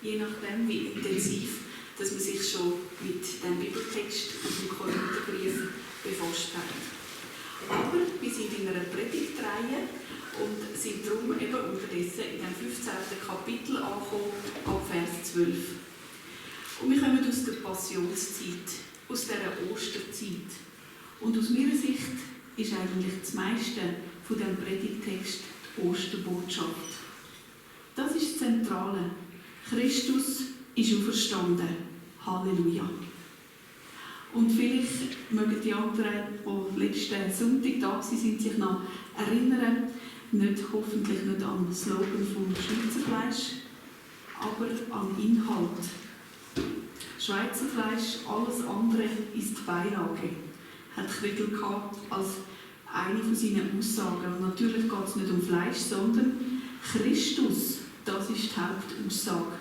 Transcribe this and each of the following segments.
je nachdem, wie intensiv dass man sich schon mit dem Bibeltext und dem Korintherbrief befasst hat. Aber wir sind in einer Predigtreihe und sind darum eben unterdessen in dem 15. Kapitel angekommen, ab Vers 12. Und wir kommen aus der Passionszeit, aus dieser Osterzeit. Und aus meiner Sicht ist eigentlich das meiste von diesem Predigtext die Osterbotschaft. Das ist das Zentrale. Christus ist auferstanden. Halleluja. Und vielleicht mögen die anderen, die letzten Sonntag da waren, sich noch erinnern, hoffentlich nicht an den Slogan vom Schweizer Fleisch, aber an den Inhalt. Schweizer Fleisch, alles andere ist Beilage, hat Kriegel als eine von seinen Aussagen. Und natürlich geht es nicht um Fleisch, sondern Christus, das ist die Hauptaussage.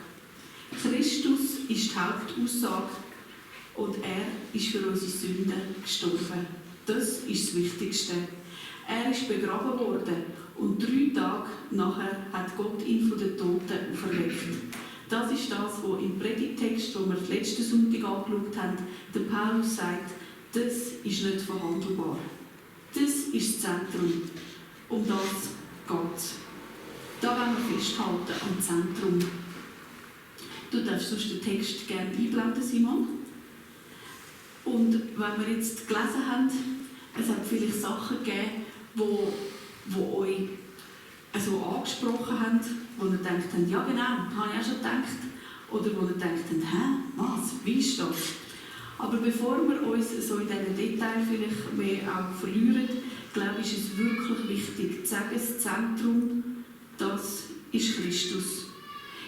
Christus ist die Hauptaussage und er ist für unsere Sünden gestorben. Das ist das Wichtigste. Er ist begraben worden und 3 Tage nachher hat Gott ihn von den Toten auferweckt. Das ist das, was im Predigtext, den wir letzten Sonntag angeschaut haben, der Paulus sagt, das ist nicht verhandelbar. Das ist das Zentrum. Um das geht es. Da wollen wir festhalten am Zentrum. Du darfst sonst den Text gerne einblenden, Simon. Und wenn wir jetzt gelesen haben, es hat vielleicht Sachen gegeben, die euch so angesprochen haben, wo ihr denkt, ja genau, habe ich auch schon gedacht. Oder wo ihr denkt, was, wie ist das? Aber bevor wir uns so in diesen Details vielleicht mehr auch verlieren, glaube ich, ist es wirklich wichtig zu sagen, das Zentrum, das ist Christus.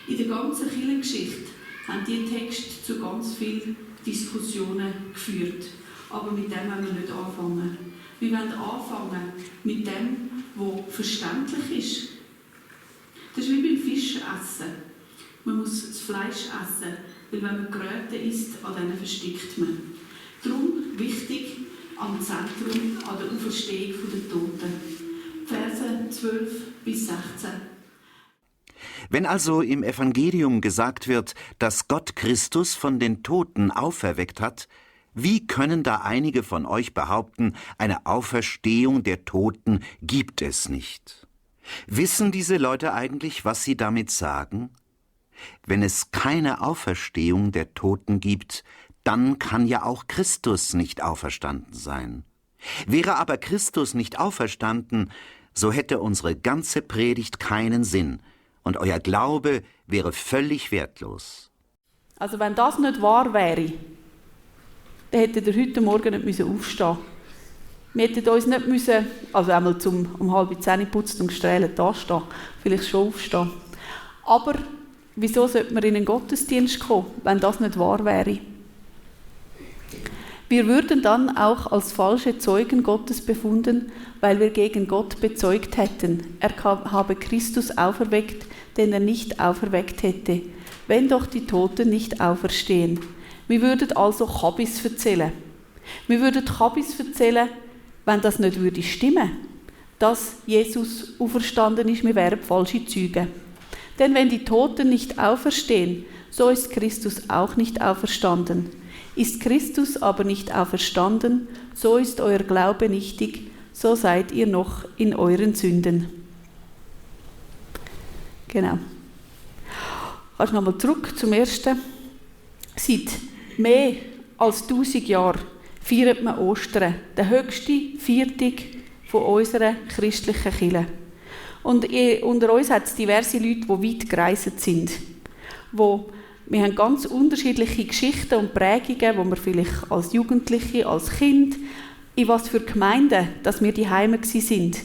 In der ganzen Kirchengeschichte haben diese Texte zu ganz vielen Diskussionen geführt. Aber mit dem wollen wir nicht anfangen. Wir wollen anfangen mit dem, was verständlich ist. Das ist wie beim Fischessen. Man muss das Fleisch essen, weil wenn man Geräte isst, an denen verstickt man. Darum wichtig am Zentrum, an der Auferstehung der Toten. Verse 12 bis 16. Wenn also im Evangelium gesagt wird, dass Gott Christus von den Toten auferweckt hat, wie können da einige von euch behaupten, eine Auferstehung der Toten gibt es nicht? Wissen diese Leute eigentlich, was sie damit sagen? Wenn es keine Auferstehung der Toten gibt, dann kann ja auch Christus nicht auferstanden sein. Wäre aber Christus nicht auferstanden, so hätte unsere ganze Predigt keinen Sinn und euer Glaube wäre völlig wertlos. Also wenn das nicht wahr wäre, dann hättet ihr heute Morgen nicht aufstehen müssen. Wir hätten uns nicht müssen, also einmal um 9:30 geputzt und gestrahlt da stehen, vielleicht schon aufstehen. Aber wieso sollte man in einen Gottesdienst kommen, wenn das nicht wahr wäre? Wir würden dann auch als falsche Zeugen Gottes befunden, weil wir gegen Gott bezeugt hätten, er habe Christus auferweckt, den er nicht auferweckt hätte, wenn doch die Toten nicht auferstehen. Wir würden also Chabis erzählen. Wir würden Chabis erzählen, wenn das nicht würde stimmen, dass Jesus auferstanden ist, wir wären falsche Zeugen. Denn wenn die Toten nicht auferstehen, so ist Christus auch nicht auferstanden. Ist Christus aber nicht auferstanden, so ist euer Glaube nichtig, so seid ihr noch in euren Sünden. Genau. Kannst du nochmal zurück zum ersten. Seit mehr als 1000 Jahren feiert man Ostern, der höchste Viertag von unserer christlichen Kirche. Und unter uns hat es diverse Leute, die weit gereist sind. Wir haben ganz unterschiedliche Geschichten und Prägungen, wo wir vielleicht als Jugendliche, als Kind, in was für Gemeinden, dass wir daheim sind,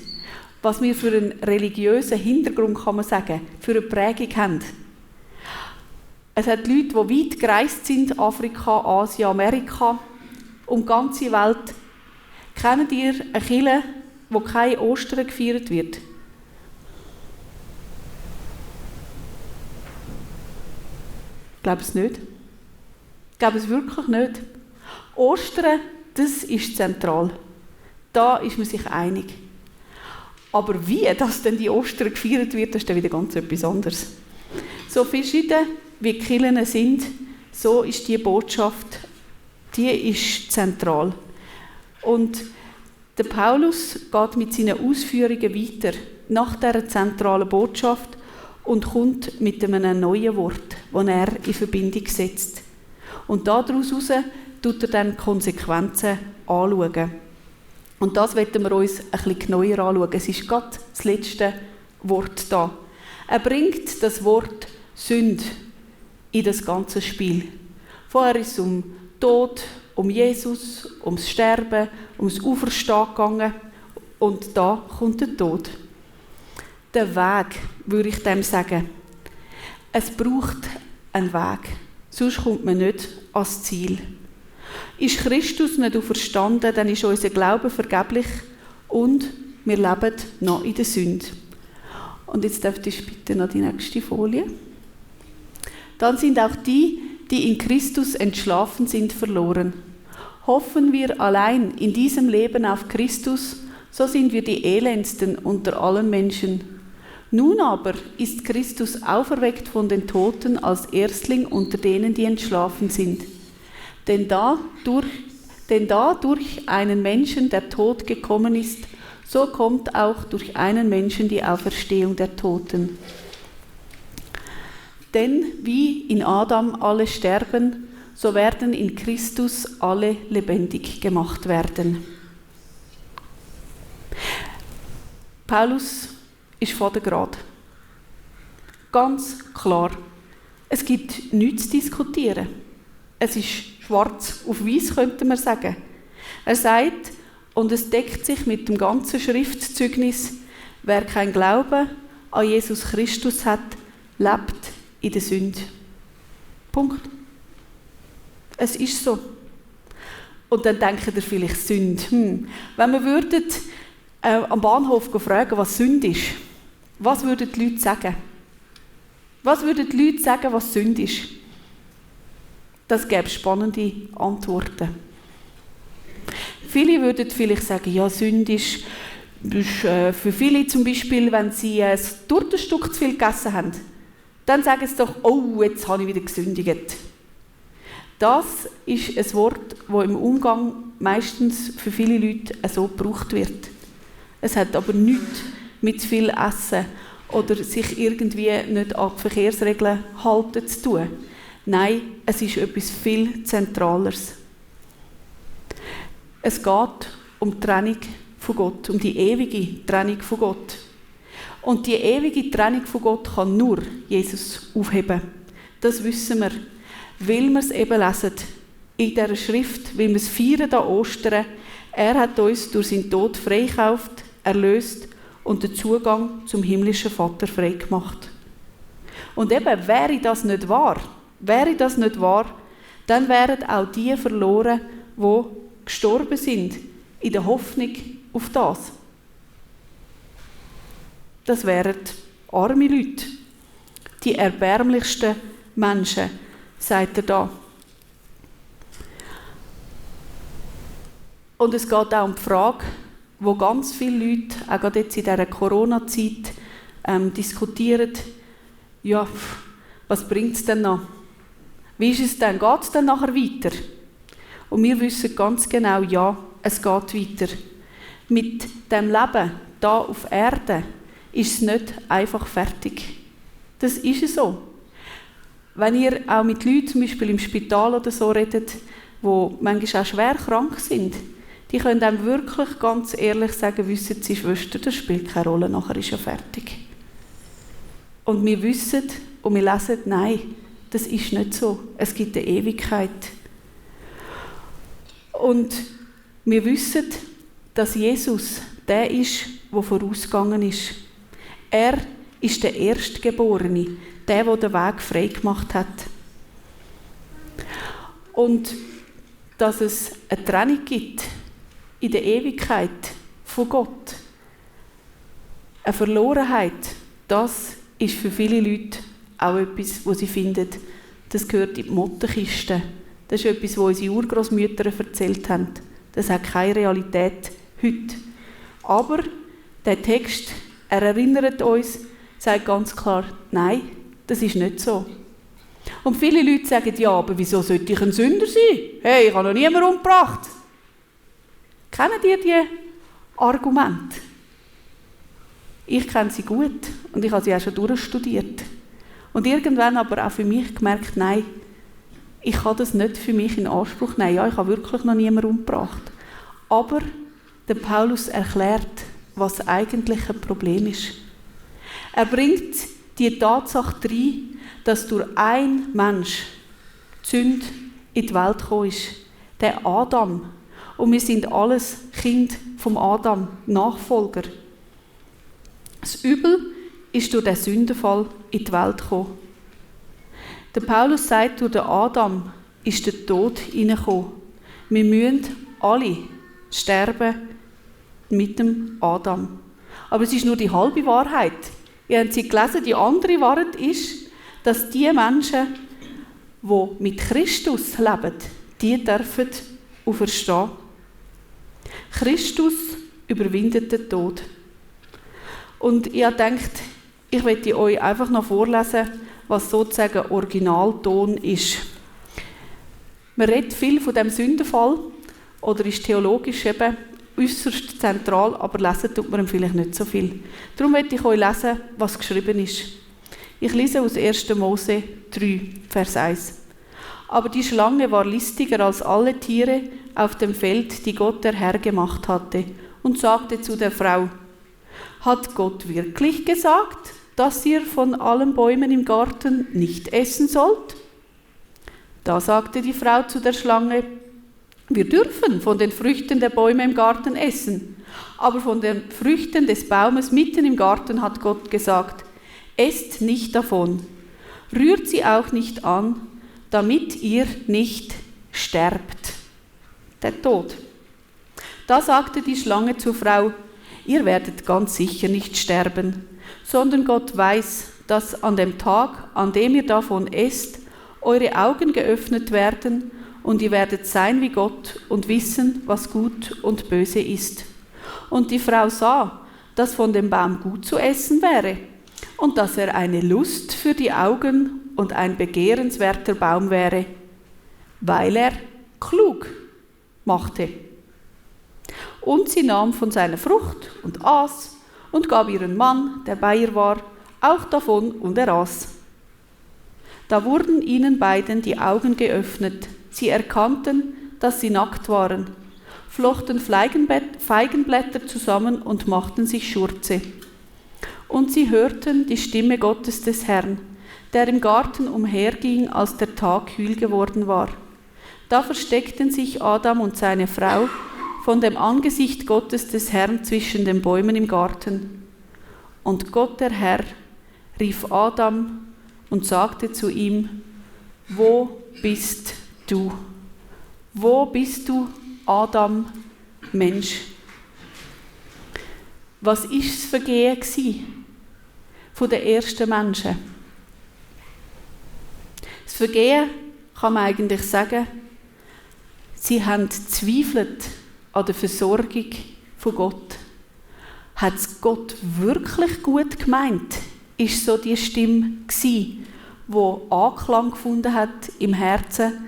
was wir für einen religiösen Hintergrund, kann man sagen, für eine Prägung haben. Es hat Leute, die weit gereist sind, Afrika, Asien, Amerika, um die ganze Welt. Kennt ihr eine Kirche, wo kein Ostern gefeiert wird? Ich glaube es nicht. Ich glaube es wirklich nicht. Ostern, das ist zentral. Da ist man sich einig. Aber wie das denn die Ostern gefeiert wird, das ist dann wieder ganz etwas anderes. So verschieden wie die Kirchen sind, so ist die Botschaft, die ist zentral. Und der Paulus geht mit seinen Ausführungen weiter nach dieser zentralen Botschaft und kommt mit einem neuen Wort, das er in Verbindung setzt. Und daraus tut er dann Konsequenzen anschauen. Und das wollen wir uns ein bisschen genauer anschauen. Es ist gerade das letzte Wort da. Er bringt das Wort Sünde in das ganze Spiel. Vorher ist es um Tod, um Jesus, ums Sterben, ums Auferstehen gegangen. Und da kommt der Tod. Der Weg, würde ich dem sagen. Es braucht einen Weg. Sonst kommt man nicht ans Ziel. Ist Christus nicht auferstanden, dann ist unser Glaube vergeblich und wir leben noch in der Sünde. Und jetzt dürft ihr bitte noch die nächste Folie. Dann sind auch die in Christus entschlafen sind, verloren. Hoffen wir allein in diesem Leben auf Christus, so sind wir die elendsten unter allen Menschen. Nun aber ist Christus auferweckt von den Toten als Erstling unter denen, die entschlafen sind. Denn da durch einen Menschen der Tod gekommen ist, so kommt auch durch einen Menschen die Auferstehung der Toten. Denn wie in Adam alle sterben, so werden in Christus alle lebendig gemacht werden. Paulus ist vor der Grad. Ganz klar. Es gibt nichts zu diskutieren. Es ist schwarz auf weiß, könnte man sagen. Er sagt, und es deckt sich mit dem ganzen Schriftzeugnis, wer kein Glaube an Jesus Christus hat, lebt in der Sünde. Punkt. Es ist so. Und dann denkt ihr vielleicht Sünde. Wenn wir würden am Bahnhof fragen, was Sünde ist, was würden die Leute sagen? Was würden die Leute sagen, was Sünde ist? Das gäbe spannende Antworten. Viele würden vielleicht sagen, ja, Sünde ist für viele zum Beispiel, wenn sie ein Tortenstück zu viel gegessen haben, dann sagen sie doch, oh, jetzt habe ich wieder gesündigt. Das ist ein Wort, das im Umgang meistens für viele Leute so gebraucht wird. Es hat aber nichts mit zu viel Essen oder sich irgendwie nicht an die Verkehrsregeln halten zu tun. Nein, es ist etwas viel Zentraleres. Es geht um die Trennung von Gott, um die ewige Trennung von Gott. Und die ewige Trennung von Gott kann nur Jesus aufheben. Das wissen wir, weil wir es eben lesen in dieser Schrift, weil wir es feiern an Ostern. Er hat uns durch seinen Tod freikauft, erlöst und den Zugang zum himmlischen Vater freigemacht. Und eben, wäre das nicht wahr, dann wären auch die verloren, die gestorben sind, in der Hoffnung auf das. Das wären arme Leute, die erbärmlichsten Menschen, sagt er da. Und es geht auch um die Frage, wo ganz viele Leute, auch gerade jetzt in dieser Corona-Zeit, diskutieren, ja, was bringt es denn noch? Wie ist es denn? Geht es dann nachher weiter? Und wir wissen ganz genau, ja, es geht weiter. Mit dem Leben hier auf Erde ist es nicht einfach fertig. Das ist so. Wenn ihr auch mit Leuten, zum Beispiel im Spital oder so, redet, die manchmal auch schwer krank sind, die können einem wirklich ganz ehrlich sagen, wissen Sie, Schwester, das spielt keine Rolle, nachher ist ja fertig. Und wir wissen und wir lesen, nein, das ist nicht so. Es gibt eine Ewigkeit. Und wir wissen, dass Jesus der ist, der vorausgegangen ist. Er ist der Erstgeborene, der den Weg frei gemacht hat. Und dass es eine Trennung gibt in der Ewigkeit von Gott, eine Verlorenheit, das ist für viele Leute auch etwas, was sie finden, das gehört in die Mottenkiste. Das ist etwas, was unsere Urgroßmütter erzählt haben. Das hat keine Realität heute. Aber der Text, er erinnert uns, sagt ganz klar, nein, das ist nicht so. Und viele Leute sagen, ja, aber wieso sollte ich ein Sünder sein? Hey, ich habe noch niemanden umgebracht. Kennen ihr die Argumente? Ich kenne sie gut und ich habe sie auch schon durchstudiert. Und irgendwann aber auch für mich gemerkt, nein, ich kann das nicht für mich in Anspruch nehmen. Ja, ich habe wirklich noch niemanden umgebracht. Aber der Paulus erklärt, was eigentlich ein Problem ist. Er bringt die Tatsache rein, dass durch einen Mensch die Sünde in die Welt gekommen ist. Der Adam. Und wir sind alles Kind vom Adam, Nachfolger. Das Übel ist durch den Sündenfall in die Welt gekommen. Der Paulus sagt, durch den Adam ist der Tod hineingekommen. Wir müssen alle sterben mit dem Adam. Aber es ist nur die halbe Wahrheit. Ihr habt sie gelesen, die andere Wahrheit ist, dass die Menschen, die mit Christus leben, die dürfen auferstehen. Christus überwindet den Tod. Und ich habe gedacht, ich möchte euch einfach noch vorlesen, was sozusagen Originalton ist. Man redet viel von dem Sündenfall oder ist theologisch eben äußerst zentral, aber lesen tut man ihm vielleicht nicht so viel. Darum möchte ich euch lesen, was geschrieben ist. Ich lese aus 1. Mose 3, Vers 1. Aber die Schlange war listiger als alle Tiere auf dem Feld, die Gott der Herr gemacht hatte, und sagte zu der Frau: Hat Gott wirklich gesagt, dass ihr von allen Bäumen im Garten nicht essen sollt? Da sagte die Frau zu der Schlange: Wir dürfen von den Früchten der Bäume im Garten essen, aber von den Früchten des Baumes mitten im Garten hat Gott gesagt: Esst nicht davon, rührt sie auch nicht an, damit ihr nicht sterbt. Der Tod. Da sagte die Schlange zur Frau: Ihr werdet ganz sicher nicht sterben, sondern Gott weiß, dass an dem Tag, an dem ihr davon esst, eure Augen geöffnet werden und ihr werdet sein wie Gott und wissen, was gut und böse ist. Und die Frau sah, dass von dem Baum gut zu essen wäre und dass er eine Lust für die Augen und ein begehrenswerter Baum wäre, weil er klug machte. Und sie nahm von seiner Frucht und aß und gab ihren Mann, der bei ihr war, auch davon und er aß. Da wurden ihnen beiden die Augen geöffnet. Sie erkannten, dass sie nackt waren, flochten Feigenblätter zusammen und machten sich Schurze. Und sie hörten die Stimme Gottes des Herrn, der im Garten umherging, als der Tag kühl geworden war. Da versteckten sich Adam und seine Frau von dem Angesicht Gottes des Herrn zwischen den Bäumen im Garten. Und Gott der Herr rief Adam und sagte zu ihm: Wo bist du? Wo bist du, Adam, Mensch? Was war das Vergehen von den ersten Menschen? Das Vergehen kann man eigentlich sagen, sie haben zweifelt an der Versorgung von Gott. Hat es Gott wirklich gut gemeint? Ist so die Stimme gsi, die Anklang gefunden hat im Herzen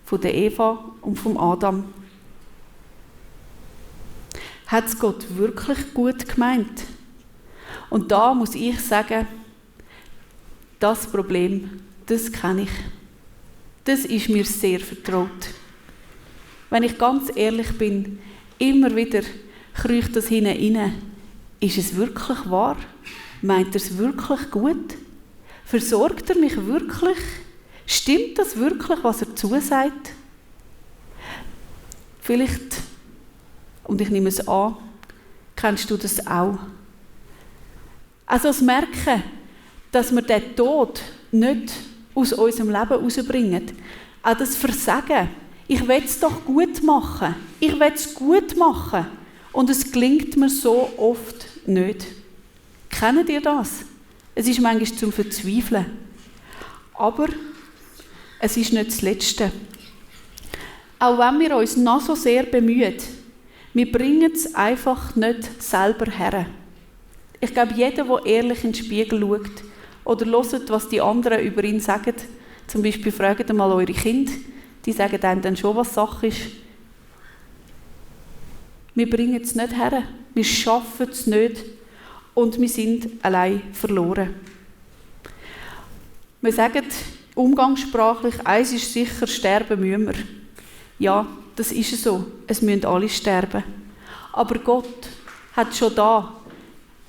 von der Eva und vom Adam? Hat es Gott wirklich gut gemeint? Und da muss ich sagen, das Problem, das kenne ich. Das ist mir sehr vertraut. Wenn ich ganz ehrlich bin, immer wieder kriecht das hinein. Ist es wirklich wahr? Meint er es wirklich gut? Versorgt er mich wirklich? Stimmt das wirklich, was er zusagt? Vielleicht, und ich nehme es an, kennst du das auch? Also das Merken, dass wir den Tod nicht aus unserem Leben herausbringen. Auch das Versagen. Ich will es doch gut machen. Ich will es gut machen. Und es gelingt mir so oft nicht. Kennt ihr das? Es ist manchmal zum Verzweifeln. Aber es ist nicht das Letzte. Auch wenn wir uns noch so sehr bemühen, wir bringen es einfach nicht selber her. Ich glaube, jeder, der ehrlich in den Spiegel schaut oder hört, was die anderen über ihn sagen, Zum Beispiel fragt mal eure Kinder, die sagen einem dann schon, was Sache ist. Wir bringen es nicht her, wir schaffen es nicht und wir sind allein verloren. Wir sagen umgangssprachlich, eins ist sicher, sterben müssen wir. Ja, das ist so, es müssen alle sterben. Aber Gott hat schon da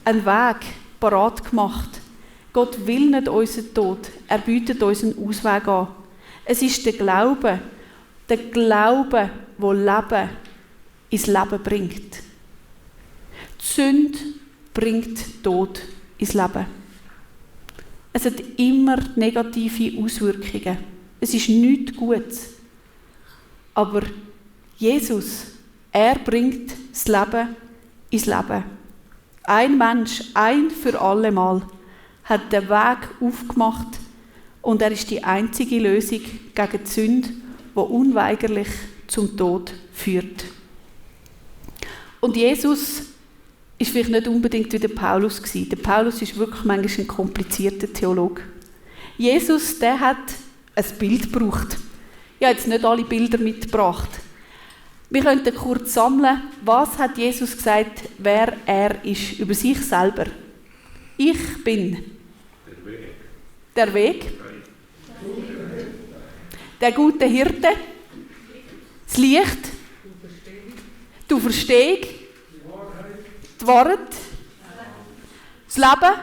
einen Weg parat gemacht. Gott will nicht unseren Tod, er bietet uns einen Ausweg an. Es ist der Glaube, der Leben ins Leben bringt. Die Sünde bringt Tod ins Leben. Es hat immer negative Auswirkungen. Es ist nichts Gutes. Aber Jesus, er bringt das Leben ins Leben. Ein Mensch, ein für alle Mal, hat den Weg aufgemacht und er ist die einzige Lösung gegen die Sünde, die unweigerlich zum Tod führt. Und Jesus ist vielleicht nicht unbedingt wie der Paulus gewesen. Der Paulus ist wirklich manchmal ein komplizierter Theologe. Jesus, der hat ein Bild gebraucht. Ich habe jetzt nicht alle Bilder mitgebracht. Wir könnten kurz sammeln, was hat Jesus gesagt, wer er ist, über sich selber. Ich bin der Weg, der gute Hirte, das Licht, die Auferstehung, die Wahrheit, das Leben.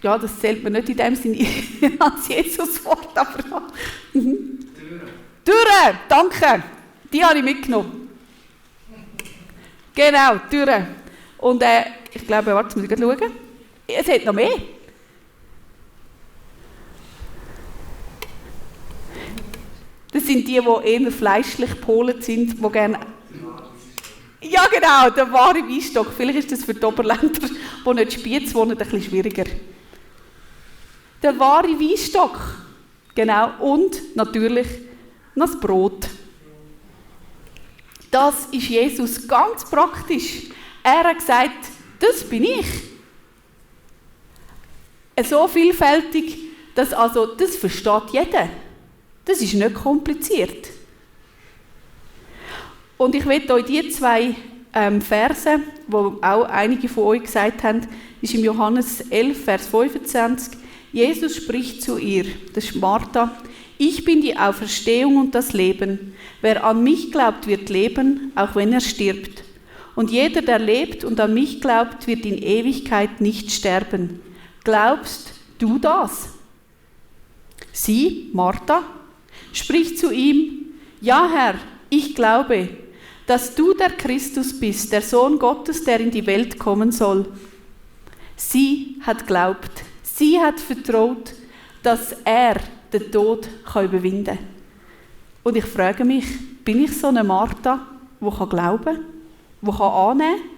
Ja, das zählt mir nicht in dem Sinne als Jesus-Wort, aber ja. Türen, danke. Die habe ich mitgenommen. Genau, Türen. Und ich glaube, warte, muss ich schauen. Es hat noch mehr. Das sind die eher fleischlich polen sind, die gerne... Ja, genau, der wahre Weinstock. Vielleicht ist das für die Oberländer, die nicht in Spiez wohnen, ein bisschen schwieriger. Der wahre Weinstock. Genau. Und natürlich noch das Brot. Das ist Jesus ganz praktisch. Er hat gesagt, das bin ich. So vielfältig, dass das versteht jeder. Das ist nicht kompliziert. Und ich möchte euch die zwei Verse, die auch einige von euch gesagt haben, ist im Johannes 11, Vers 25. Jesus spricht zu ihr, das ist Martha, ich bin die Auferstehung und das Leben. Wer an mich glaubt, wird leben, auch wenn er stirbt. Und jeder, der lebt und an mich glaubt, wird in Ewigkeit nicht sterben. Glaubst du das? Sie, Martha, spricht zu ihm, ja Herr, ich glaube, dass du der Christus bist, der Sohn Gottes, der in die Welt kommen soll. Sie hat geglaubt, sie hat vertraut, dass er den Tod überwinden kann. Und ich frage mich, bin ich so eine Martha, die glauben kann, die annehmen kann?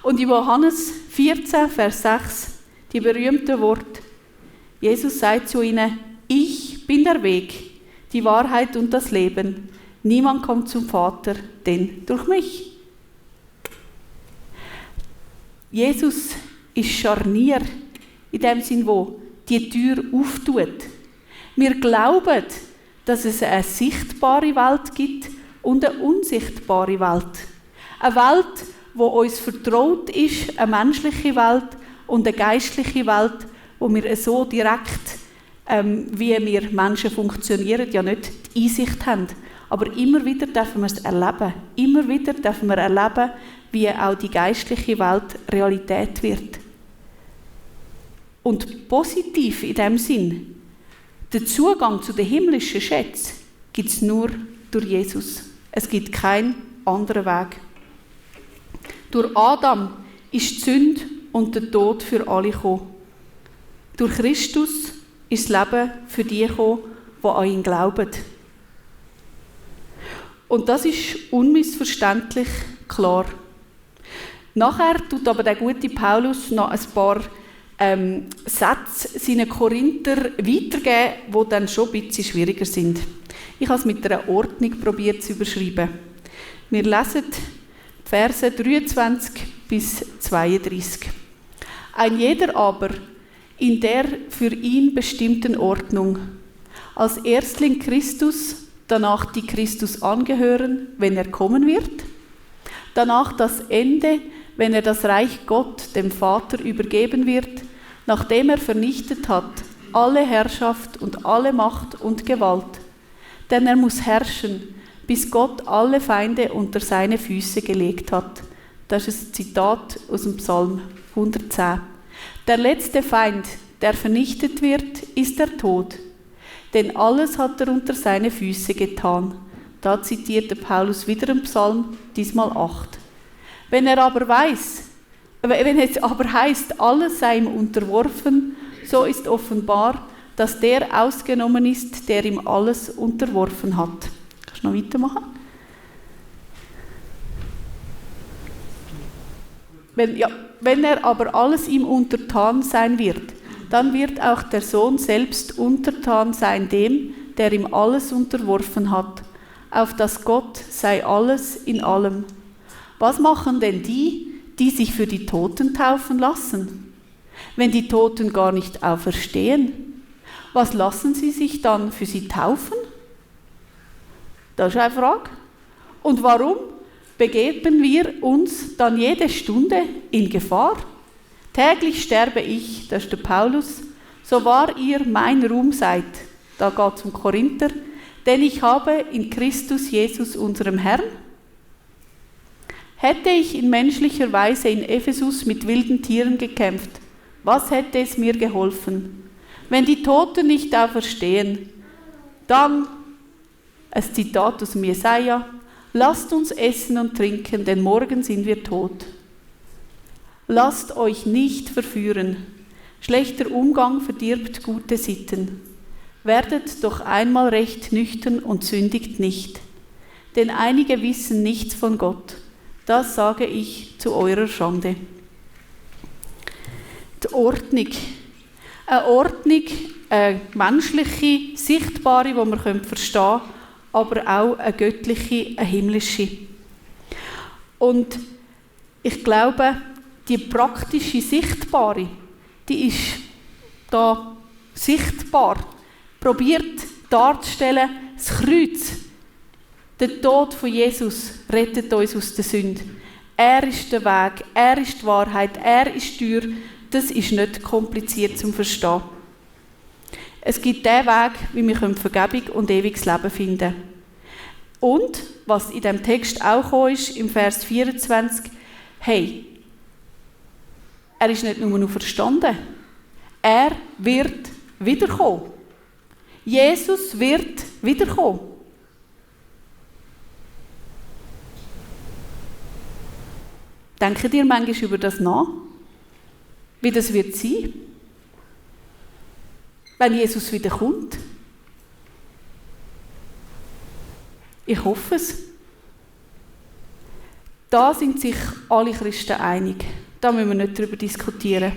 Und in Johannes 14, Vers 6, die berühmten Worte, Jesus sagt zu ihnen, ich bin der Weg, die Wahrheit und das Leben. Niemand kommt zum Vater, denn durch mich. Jesus ist Scharnier, in dem Sinn, wo die Tür auftut. Wir glauben, dass es eine sichtbare Welt gibt und eine unsichtbare Welt. Eine Welt, die uns vertraut ist, eine menschliche Welt und eine geistliche Welt, wo wir so direkt, wie wir Menschen funktionieren, ja nicht die Einsicht haben. Aber immer wieder dürfen wir es erleben. Immer wieder dürfen wir erleben, wie auch die geistliche Welt Realität wird. Und positiv in dem Sinn, der Zugang zu den himmlischen Schätzen gibt es nur durch Jesus. Es gibt keinen anderen Weg. Durch Adam ist die Sünde und der Tod für alle gekommen. Durch Christus ist das Leben für die gekommen, die an ihn glauben. Und das ist unmissverständlich klar. Nachher tut aber der gute Paulus noch ein paar Sätze seinen Korinther weitergeben, die dann schon ein bisschen schwieriger sind. Ich habe es mit einer Ordnung probiert zu überschreiben. Wir lesen die Verse 23 bis 32. Ein jeder aber, in der für ihn bestimmten Ordnung. Als Erstling Christus, danach die Christus angehören, wenn er kommen wird. Danach das Ende, wenn er das Reich Gott, dem Vater, übergeben wird, nachdem er vernichtet hat, alle Herrschaft und alle Macht und Gewalt. Denn er muss herrschen, bis Gott alle Feinde unter seine Füße gelegt hat. Das ist ein Zitat aus dem Psalm 110. Der letzte Feind, der vernichtet wird, ist der Tod. Denn alles hat er unter seine Füße getan. Da zitierte Paulus wieder im Psalm, diesmal 8. Wenn es aber heißt, alles sei ihm unterworfen, so ist offenbar, dass der ausgenommen ist, der ihm alles unterworfen hat. Kannst du noch weitermachen? Wenn er aber alles ihm untertan sein wird, dann wird auch der Sohn selbst untertan sein dem, der ihm alles unterworfen hat, auf dass Gott sei alles in allem. Was machen denn die sich für die Toten taufen lassen? Wenn die Toten gar nicht auferstehen, was lassen sie sich dann für sie taufen? Das ist eine Frage. Und warum begeben wir uns dann jede Stunde in Gefahr? Täglich sterbe ich, das ist der Paulus, so wahr ihr mein Ruhm seid. Da geht es um Korinther. Denn ich habe in Christus Jesus, unserem Herrn. Hätte ich in menschlicher Weise in Ephesus mit wilden Tieren gekämpft, was hätte es mir geholfen? Wenn die Toten nicht auferstehen, dann, ein Zitat aus dem Jesaja, lasst uns essen und trinken, denn morgen sind wir tot. Lasst euch nicht verführen. Schlechter Umgang verdirbt gute Sitten. Werdet doch einmal recht nüchtern und sündigt nicht. Denn einige wissen nichts von Gott. Das sage ich zu eurer Schande. Die Ordnung. Eine Ordnung, eine menschliche, sichtbare, die man verstehen können, aber auch eine göttliche, eine himmlische. Und ich glaube, die praktische, sichtbare, die ist da sichtbar. Probiert darzustellen, das Kreuz, der Tod von Jesus rettet uns aus der Sünde. Er ist der Weg, er ist die Wahrheit, er ist die Tür. Das ist nicht kompliziert zu verstehen. Es gibt den Weg, wie wir Vergebung und ewiges Leben finden können. Und, was in diesem Text auch ist, im Vers 24, hey, er ist nicht nur noch verstanden, er wird wiederkommen. Jesus wird wiederkommen. Denkt ihr manchmal über das nach? Wie das wird sein? Wenn Jesus wiederkommt? Ich hoffe es. Da sind sich alle Christen einig. Da müssen wir nicht darüber diskutieren.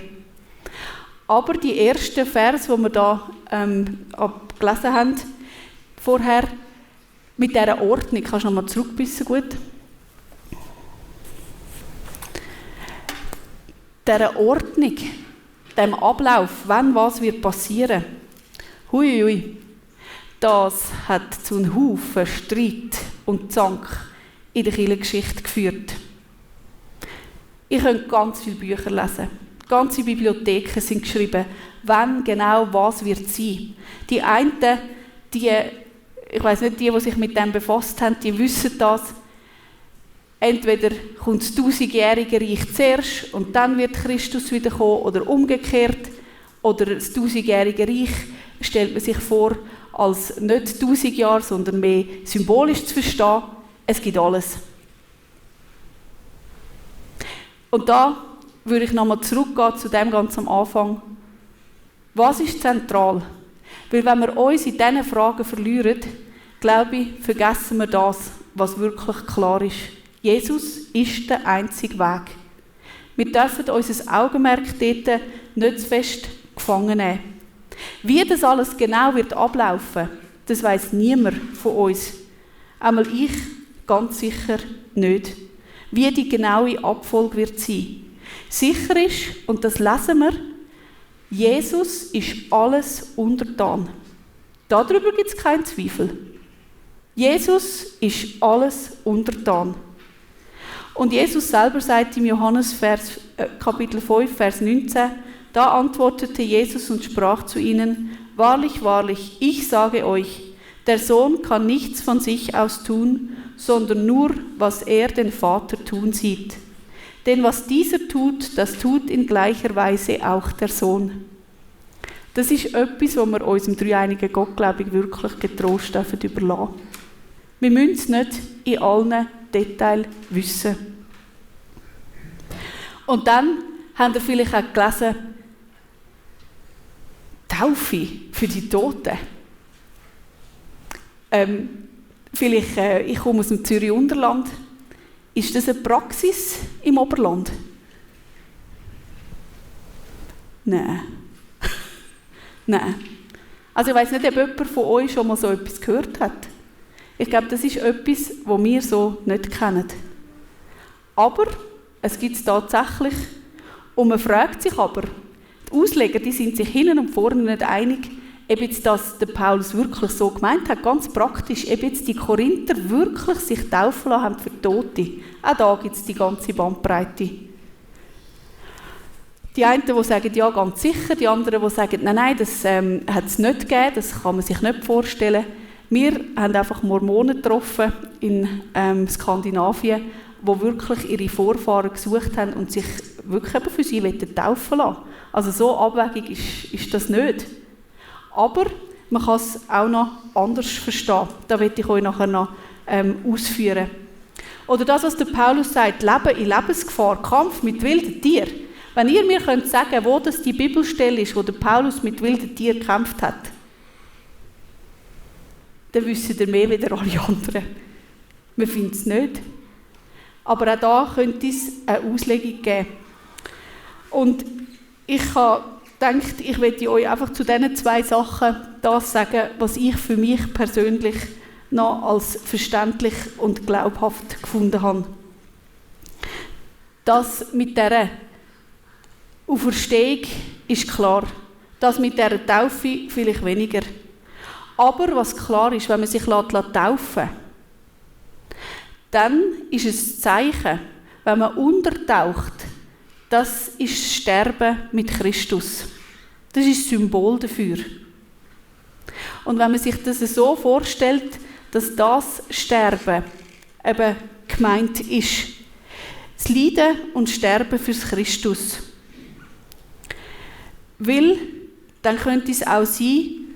Aber die ersten Verse, die wir da gelesen haben, vorher, mit dieser Ordnung, kannst du noch mal zurückbissen, gut? Dieser Ordnung, dem Ablauf, wann was wird passieren, huiui, das hat zu einem Haufen Streit und Zank in der Kirchengeschichte geführt. Ich könnte ganz viele Bücher lesen. Ganze Bibliotheken sind geschrieben, wann genau was wird sein. Die einen, ich weiss nicht, die sich mit dem befasst haben, die wissen das. Entweder kommt das 1000-jährige Reich zuerst und dann wird Christus wiederkommen oder umgekehrt. Oder das 1000-jährige Reich stellt man sich vor, als nicht 1000 Jahre, sondern mehr symbolisch zu verstehen. Es gibt alles. Und da würde ich nochmal zurückgehen zu dem ganz am Anfang. Was ist zentral? Weil wenn wir uns in diesen Fragen verlieren, glaube ich, vergessen wir das, was wirklich klar ist. Jesus ist der einzige Weg. Wir dürfen unser Augenmerk dort nicht zu fest gefangen nehmen. Wie das alles genau wird ablaufen, das weiss niemand von uns. Einmal ich ganz sicher nicht. Wie die genaue Abfolge wird sein. Sicher ist, und das lesen wir, Jesus ist alles untertan. Darüber gibt es keinen Zweifel. Jesus ist alles untertan. Und Jesus selber sagt im Johannes Kapitel 5, Vers 19, da antwortete Jesus und sprach zu ihnen, wahrlich, wahrlich, ich sage euch, der Sohn kann nichts von sich aus tun, sondern nur, was er den Vater tun sieht. Denn was dieser tut, das tut in gleicher Weise auch der Sohn. Das ist etwas, was wir unserem dreieinigen Gott, glaube ich, wirklich getrost überlassen dürfen. Wir müssen es nicht in allen Details wissen. Und dann habt ihr vielleicht auch gelesen, Taufe für die Toten. Ich komme aus dem Zürich Unterland. Ist das eine Praxis im Oberland? Nein. Nein. Also ich weiss nicht, ob jemand von euch schon mal so etwas gehört hat. Ich glaube, das ist etwas, was wir so nicht kennen. Aber es gibt es tatsächlich. Und man fragt sich aber, die Ausleger, die sind sich hinten und vorne nicht einig, ob jetzt das der Paulus wirklich so gemeint hat, ganz praktisch, ob jetzt die Korinther wirklich sich taufen lassen haben für Tote. Auch da gibt es die ganze Bandbreite. Die einen, die sagen, ja, ganz sicher, die anderen, die sagen, nein, das hat es nicht gegeben, das kann man sich nicht vorstellen. Wir haben einfach Mormonen getroffen in Skandinavien, die wirklich ihre Vorfahren gesucht haben und sich wirklich eben für sie taufen lassen. Also so abwegig ist das nicht. Aber man kann es auch noch anders verstehen. Da werde ich euch nachher noch ausführen. Oder das, was der Paulus sagt, Leben in Lebensgefahr, Kampf mit wilden Tieren. Wenn ihr mir könnt sagen, wo das die Bibelstelle ist, wo der Paulus mit wilden Tieren gekämpft hat, dann wisst ihr mehr als alle anderen. Wir finden es nicht. Aber auch da könnte es eine Auslegung geben. Und ich habe gedacht, ich möchte euch einfach zu diesen zwei Sachen das sagen, was ich für mich persönlich noch als verständlich und glaubhaft gefunden habe. Das mit dieser Auferstehung ist klar. Das mit dieser Taufe vielleicht weniger. Aber was klar ist, wenn man sich taufen lässt, dann ist es ein Zeichen, wenn man untertaucht, das ist das Sterben mit Christus. Das ist das Symbol dafür. Und wenn man sich das so vorstellt, dass das Sterben eben gemeint ist, das Leiden und Sterben fürs Christus. Weil, dann könnte es auch sein,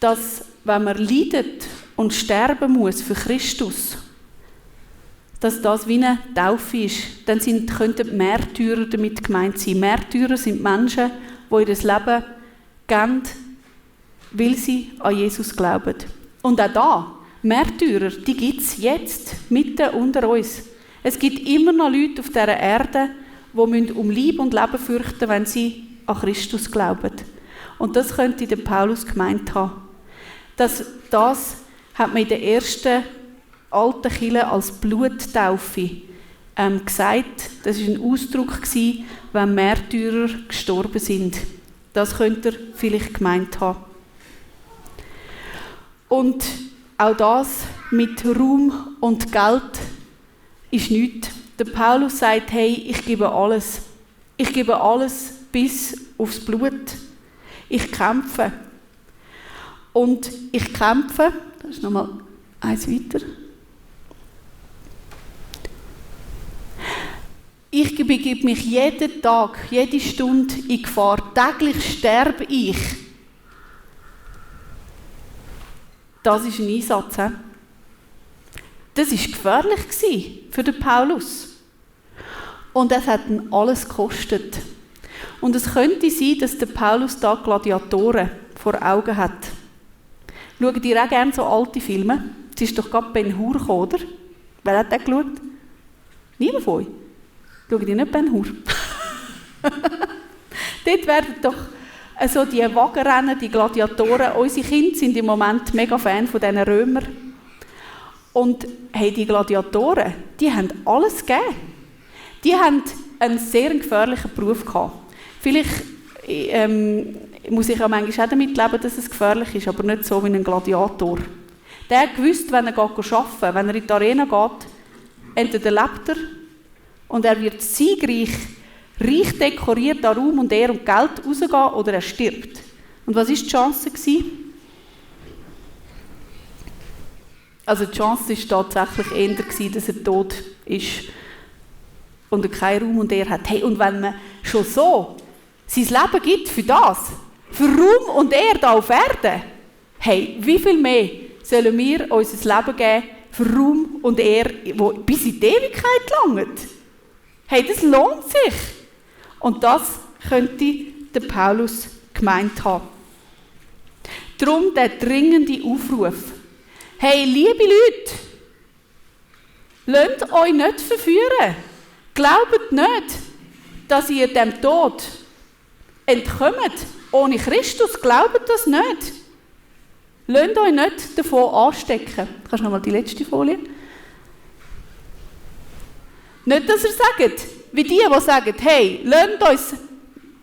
dass, wenn man leidet und sterben muss für Christus, dass das wie eine Taufe ist. Dann könnten Märtyrer damit gemeint sein. Märtyrer sind Menschen, die ihr Leben geben, weil sie an Jesus glauben. Und auch da, Märtyrer, die gibt es jetzt, mitten unter uns. Es gibt immer noch Leute auf dieser Erde, die um Leib und Leben fürchten, wenn sie an Christus glauben. Und das könnte der Paulus gemeint haben. Das hat man in der ersten alten Kirche als Bluttaufe gesagt. Das war ein Ausdruck, wenn Märtyrer gestorben sind. Das könnt ihr vielleicht gemeint haben. Und auch das mit Ruhm und Geld ist nichts. Der Paulus sagt, hey, ich gebe alles. Ich gebe alles bis aufs Blut. Ich kämpfe. Und ich kämpfe, das ist nochmal eins weiter. Ich begebe mich jeden Tag, jede Stunde in Gefahr. Täglich sterbe ich. Das ist ein Einsatz. He? Das war gefährlich für den Paulus. Und das hat ihn alles gekostet. Und es könnte sein, dass der Paulus da Gladiatoren vor Augen hat. Schaut ihr auch gerne so alte Filme? Es ist doch gerade Ben-Hur gekommen, oder? Wer hat den geschaut? Niemand von euch? Schaut ihr nicht Ben-Hur? Dort werden doch also die Wagenrennen, die Gladiatoren, unsere Kinder sind im Moment mega Fan von diesen Römern. Und hey, die Gladiatoren, die haben alles gegeben. Die haben einen sehr gefährlichen Beruf gehabt. Vielleicht muss ich auch manchmal auch damit leben, dass es gefährlich ist, aber nicht so wie ein Gladiator. Der gewusst, wenn er arbeiten geht, wenn er in die Arena geht, entweder lebt er und er wird siegreich, reich dekoriert an Ruhm und Ehre und Geld rausgehen oder er stirbt. Und was war die Chance? Also die Chance war tatsächlich eher, dass er tot ist und er keinen Ruhm und Ehre hat. Hey, und wenn man schon so sein Leben gibt für das, für Ruhm und Ehre hier auf Erden, hey, wie viel mehr sollen wir unser Leben geben für Ruhm und Ehre, wo bis in die Ewigkeit langt? Hey, das lohnt sich. Und das könnte der Paulus gemeint haben. Darum der dringende Aufruf. Hey, liebe Leute, lasst euch nicht verführen. Glaubt nicht, dass ihr dem Tod entkommt. Ohne Christus glaubt das nicht. Lasst euch nicht davon anstecken. Kannst du noch mal die letzte Folie? Nicht, dass ihr sagt, wie die sagen, hey, lasst uns,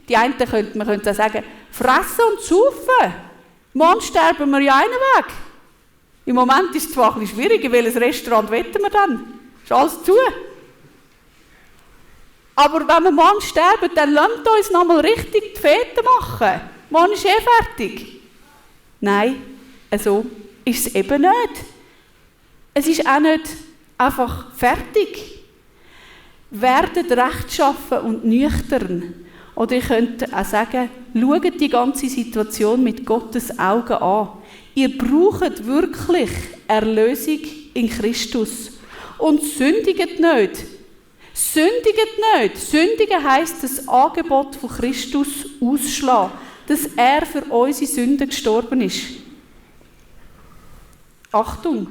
die einen man könnte auch sagen, fressen und saufen. Morgen sterben wir ja einen Weg. Im Moment ist es zwar ein bisschen schwierig, in welches Restaurant wetten wir dann? Ist alles zu. Aber wenn wir morgen sterben, dann lasst uns noch mal richtig die Fete machen. Morgen ist fertig. Nein, so ist es eben nicht. Es ist auch nicht einfach fertig. Werdet rechtschaffen und nüchtern. Oder ihr könnt auch sagen, schaut die ganze Situation mit Gottes Augen an. Ihr braucht wirklich Erlösung in Christus. Und sündigt nicht. Sündigt nicht. Sündigen heisst, das Angebot von Christus ausschlagen, dass er für unsere Sünden gestorben ist. Achtung!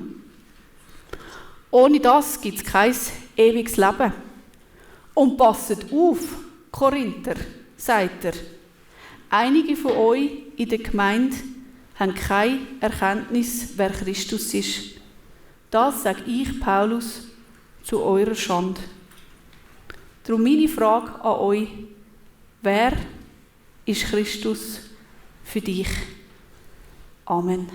Ohne das gibt es kein ewiges Leben. Und passet auf, Korinther, sagt er. Einige von euch in der Gemeinde haben keine Erkenntnis, wer Christus ist. Das sage ich, Paulus, zu eurer Schande. Darum meine Frage an euch: Wer ist Christus für dich? Amen.